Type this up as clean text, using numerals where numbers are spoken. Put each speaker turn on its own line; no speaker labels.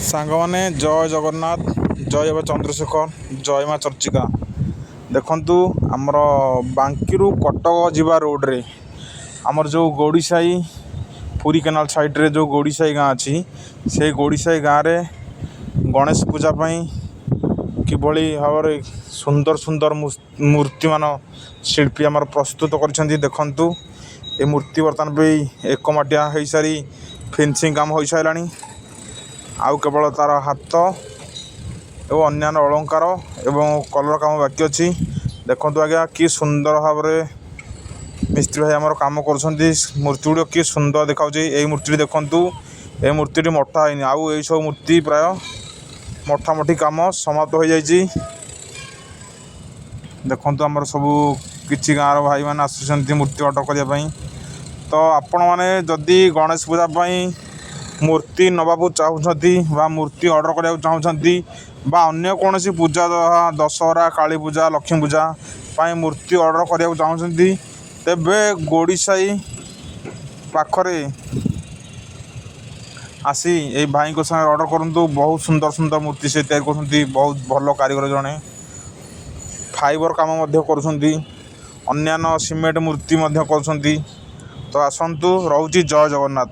ସାଙ୍ଗମାନେ, ଜୟ ଜଗନ୍ନାଥ, ଜୟ ବାବା ଚନ୍ଦ୍ରଶେଖର, ଜୟ ମା ଚର୍ଚ୍ଚିକା। ଦେଖନ୍ତୁ, ଆମର ବାଙ୍କିରୁ କଟକ ଯିବା ରୋଡ଼ରେ ଆମର ଯେଉଁ ଗୋଡ଼ିସାହି, ପୁରୀ କେନାଲ ସାଇଡ଼୍ରେ ଯେଉଁ ଗୋଡ଼ିସାହି ଗାଁ ଅଛି, ସେଇ ଗୋଡ଼ିସାହି ଗାଁରେ ଗଣେଶ ପୂଜା ପାଇଁ କିଭଳି ଭାବରେ ସୁନ୍ଦର ସୁନ୍ଦର ମୂର୍ତ୍ତିମାନ ଶିଳ୍ପୀ ଆମର ପ୍ରସ୍ତୁତ କରିଛନ୍ତି। ଦେଖନ୍ତୁ, ଏ ମୂର୍ତ୍ତି ବର୍ତ୍ତମାନ ବି ଏକମାଟିଆ ହୋଇସାରି ଫିନିସିଂ କାମ ହୋଇସାରିଲାଣି। ଆଉ କେବଳ ତା'ର ହାତ ଏବଂ ଅନ୍ୟାନ୍ୟ ଅଳଙ୍କାର ଏବଂ କଲର୍ କାମ ବାକି ଅଛି। ଦେଖନ୍ତୁ ଆଜ୍ଞା, କି ସୁନ୍ଦର ଭାବରେ ମିସ୍ତ୍ରୀ ଭାଇ ଆମର କାମ କରୁଛନ୍ତି। ମୂର୍ତ୍ତି ଗୁଡ଼ିକ କି ସୁନ୍ଦର ଦେଖାଯାଉଛି! ଏଇ ମୂର୍ତ୍ତିଟି ଦେଖନ୍ତୁ, ଏ ମୂର୍ତ୍ତିଟି ମଠା ହେଇନି। ଆଉ ଏଇ ସବୁ ମୂର୍ତ୍ତି ପ୍ରାୟ ମଠାମଠି କାମ ସମାପ୍ତ ହୋଇଯାଇଛି। ଦେଖନ୍ତୁ, ଆମର ସବୁ କିଛି ଗାଁର ଭାଇମାନେ ଆସୁଛନ୍ତି ମୂର୍ତ୍ତି ଅର୍ଡ଼ର କରିବା ପାଇଁ। ତ ଆପଣମାନେ ଯଦି ଗଣେଶ ପୂଜା ପାଇଁ ମୂର୍ତ୍ତି ନେବାକୁ ଚାହୁଁଛନ୍ତି ବା ମୂର୍ତ୍ତି ଅର୍ଡ଼ର କରିବାକୁ ଚାହୁଁଛନ୍ତି ବା ଅନ୍ୟ କୌଣସି ପୂଜା, ଦଶହରା, କାଳୀ ପୂଜା, ଲକ୍ଷ୍ମୀ ପୂଜା ପାଇଁ ମୂର୍ତ୍ତି ଅର୍ଡ଼ର କରିବାକୁ ଚାହୁଁଛନ୍ତି, ତେବେ ଗୋଡ଼ିସାହି ପାଖରେ ଆସି ଏଇ ଭାଇଙ୍କ ସାଙ୍ଗରେ ଅର୍ଡ଼ର କରନ୍ତୁ। ବହୁତ ସୁନ୍ଦର ସୁନ୍ଦର ମୂର୍ତ୍ତି ସେ ତିଆରି କରୁଛନ୍ତି। ବହୁତ ଭଲ କାରିଗର ଜଣେ। ଫାଇବର କାମ ମଧ୍ୟ କରୁଛନ୍ତି, ଅନ୍ୟାନ୍ୟ ସିମେଣ୍ଟ ମୂର୍ତ୍ତି ମଧ୍ୟ କରୁଛନ୍ତି। ତ ଆସନ୍ତୁ, ରହୁଛି, ଜୟ ଜଗନ୍ନାଥ।